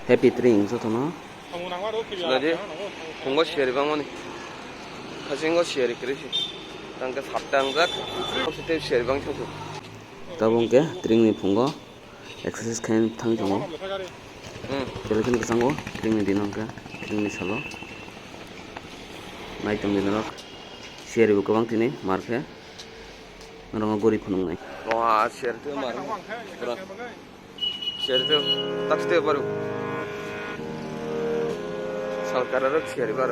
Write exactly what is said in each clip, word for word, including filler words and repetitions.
Happy training jotono. Nadi, phungo siyari bangmani. Khasingo siyari kwrwi se. Tangkhe sapta wngjak. Tei siyari bang thangkhe. Tabuk hwnkhe training ni phungo exercise khaina thang tongo. Hmm. Belai kheno kwchango training ni dino hwnkhe, training ni salo. Nai tongdi norok. Siyari bo kwbang tini mar khe. Norok gori phunuknai. Wah, siyari twi mar. Pura. Siyari twi tak twi baru. Salkar aro siyari bar.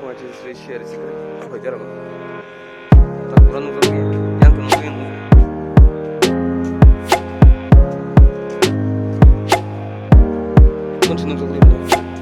Wah, siyari siyari siyari. Hojar. Tak pura nukjak ya. Yang tong nukjak. Kunsi nukjak.